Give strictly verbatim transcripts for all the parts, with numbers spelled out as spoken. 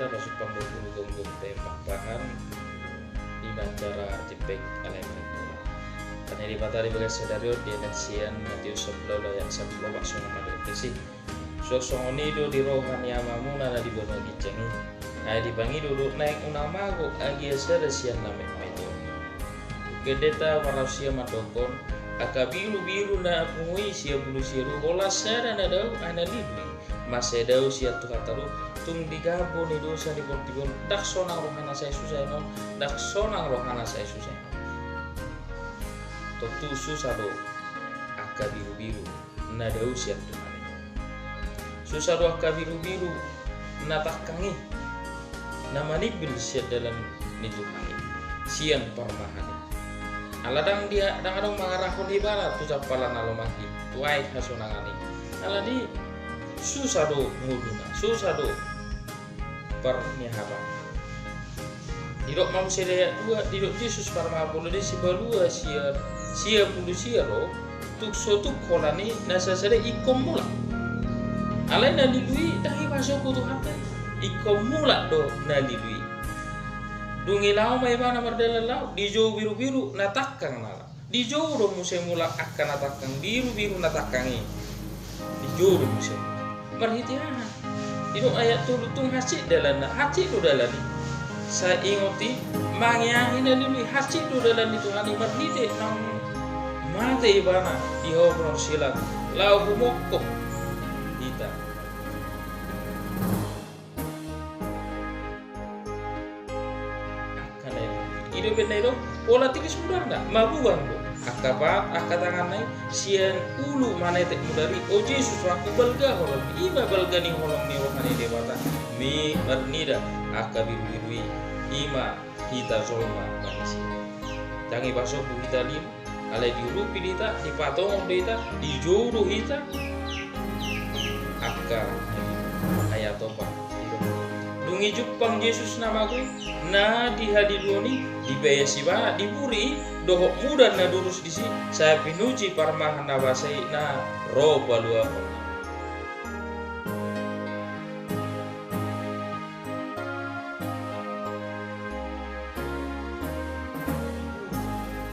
Pajumpang boru, gomgom pe marpangan. Ima acara Artipek alai maripura. Tanda ni Debata di bagasan sadari on diendehon sian Matius sampulu ayat sampulu opat, songon on ma didok disi. Suang songon i do di roha ni Amamuna na di banua ginjang i. Ai dipangido do naeng unang mago agia sada sian na metmet on. Endenta marausia mandokhon, angka birubiru na pungu i sia pulu sia do, holan sada na dao, ai na lilu i. Mansai dao sian Tuhanta do, tung digabho ni dosa ni portibi on, ndang sonang rohana sai susa i non, ndang sonang rohana sai susa i non. Tontu susa do angka birubiru na dao sian Tuhan i. Susa do angka birubiru na tangkang i, na manimbil sian dalan ni Tuhan i, sian parmahan i. Ala ndang dia, ndang adong mangarahon ibana tu jampalan na lomang i, tu aek hasonangan i. Alani i susa do ngoluna, susa do parniahapan. Didok ma muse di ayat dua, didok Jesus parmangapolo di sipalua sia, sia pulu sia do, tung so tuk holan i na sasada ingkon mulak. Alai na lilu i ndang dipasobu Tuhanta i, ingkon mulak do na lilu i. Dung i laho ma ibana mardalan laho, dijou birubiru na tangkang na laho. Dijou do muse mulak angka na tangkang, birubiru na tangkang i. Dijou do muse. Marhite aha? Didok ayat tolu, tung hansit dalanna, hansit do dalan i. Sai ingot i, mangeahi na lilu i, hansit do dalan ni Tuhan i, marhite naung mate ibana di hawa panorsilan, laho humongkop hita. Angka na i do, i do umbahen na i do, pola tilis mudarna, mabugang do. Angka pat, angka tanganna i, sian ulu manetek mudar i, o Jesus, rohangku, balga holong, i ma balga ni holong ni roha ni Debata, marnida angka birubiru i, i ma hita jolma manisia. Ndang dipasobu hita lilu, alai diurupi do hita, dipatongon do hita, dijou do hita. Angka ayat opat. Dung i jumpang Jesus na mago i, na di haliluon i, dipaias ibana, diburi i, dohot mudan na durus disi, sai pinuji parmahan na basa i na ro paluahon.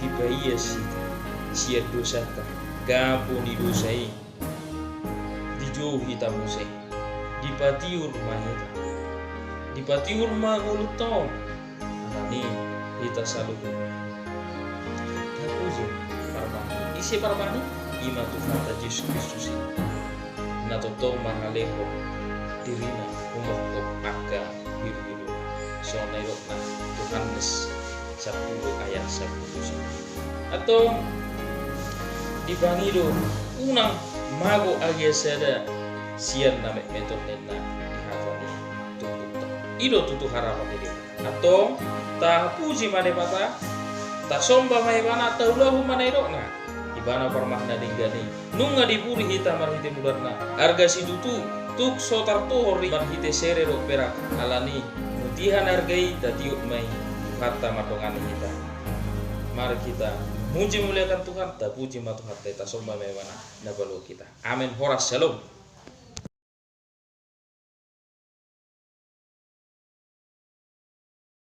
Dipaias hita sian dosanta, gabho ni dosa i, dijou hita muse, dipatiur ma hita, dipatiur ma ngolunta on, alani hita saluhutna. Tapuji parmahan i. Ise parmahan i? I ma Tuhanta Jesus Kristus i. Na tongtong mangalehon dirina humongkop angka birubiru. Songon na nidokna Johannes sampulu ayat sampulu sia. Antong dipangido unang mago agia sada sian na metmet on ninna di hata ni turpukta. I do tutu harapan ni Debata. Antong, tapuji ma Debata, tasomba ma Ibana, taulahon ma na nidokna. Ibana parmahan na denggan i. Nunga diburi hita marhite mudarna. Arga situtu, tung so tartohor i marhite sere dohot perak. Alani i, mutihan arga i tatiop ma i, Tuhanta mandongani hita. Mari hita muji muliakan Tuhan, tapuji ma Tuhanta i, tasomba ma Ibana na paluahon hita. Amen. Horas, syalom.